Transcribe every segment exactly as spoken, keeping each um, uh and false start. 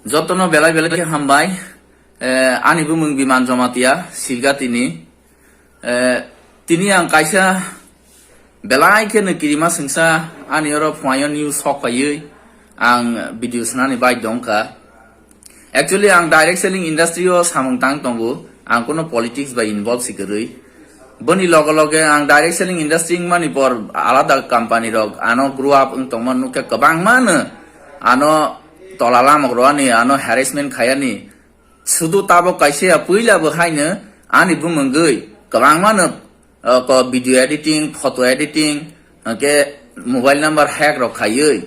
Jotono belai belai khe hambai. Eh, ani bumung Biman Jamatia, Silgatini. Eh, tini ang kaisa belai khe no kirima sengsa ani oro phuaio news sok paiwi ang video swnani bai dongkha. Actually, ang direct selling industry o samung tang tongo, ang kono politics bai involve si kwrwi. Boni loge loge ang direct selling industry wngmani por alada company rok ano grow up wng tongma nukhe kwbangma no ano tola lamok rwani, ano harassment khayani. Sudu tabok kaisa ya puila bo haino ani bumungwi kwbangma no, uh, ko video editing, photo editing, hwnkhe mobile number hack rok khaiwi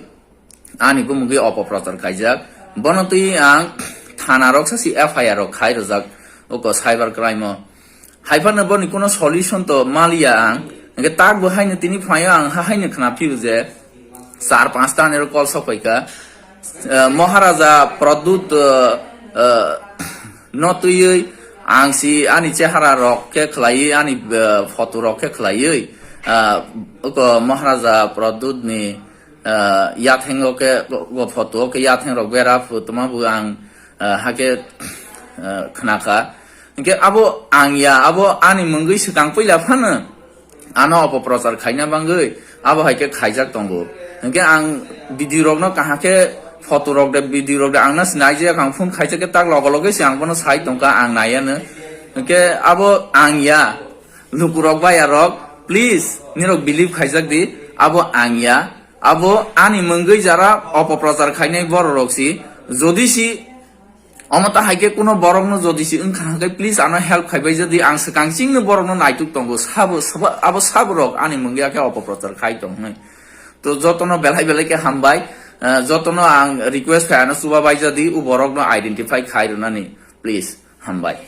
ani bumungwi opoprochar khaijak. Bono twi ang thana rok sasi F I R rok khai rwjak oko cyber crime o. Haiphano boni kuno solution to maliya ang. Hwnkhe tak bo haino tini phaio ang ha haino khna phio je char panch ta anero call sok paikha. Eh, Maharaja Pradyut, eh, eh, no twiwi ang si ani chehara rok khe khlaiwi, ani, eh, photo rok khe khlaiwi, eh, oko Maharaja Pradyut ni, eh, yathengo khe, go photo o khe yatheng rok bera phu tongma bo ang, eh, hakhe, eh, khnakha. Hwnkhe abo ang ya, abo ani mungwi swkang puila phano ano opoprochar khaina bangwi abo hai khe khaijak tongo. Hwnkhe ang video rokno kaham khe photo rok de, video rok de ang no sinai je ang phone khaijak khe tak logo loge se ang bono sai tongkha, ang naiya no. Hwnkhe abo ang ya, lukurok baya rok, please nirok believe khaijak di, abo ang ya, abo ani mungwi jara opoprochar khainai borok rok si, jodi si Omo ta hai khe kuno borokno jodi si wngkha hwnkhe, please ano help khaibai jadi, ang swkang chingno borokno naituk tongo, sabo, sabo, abo saborok ani mungya khe opoprochar khai tong hwnwi. To jotono belai belai khe hambai, eh, jotono ang request khai ano chuba bai jadi, u borokno identify khai rwnani, please, hambai.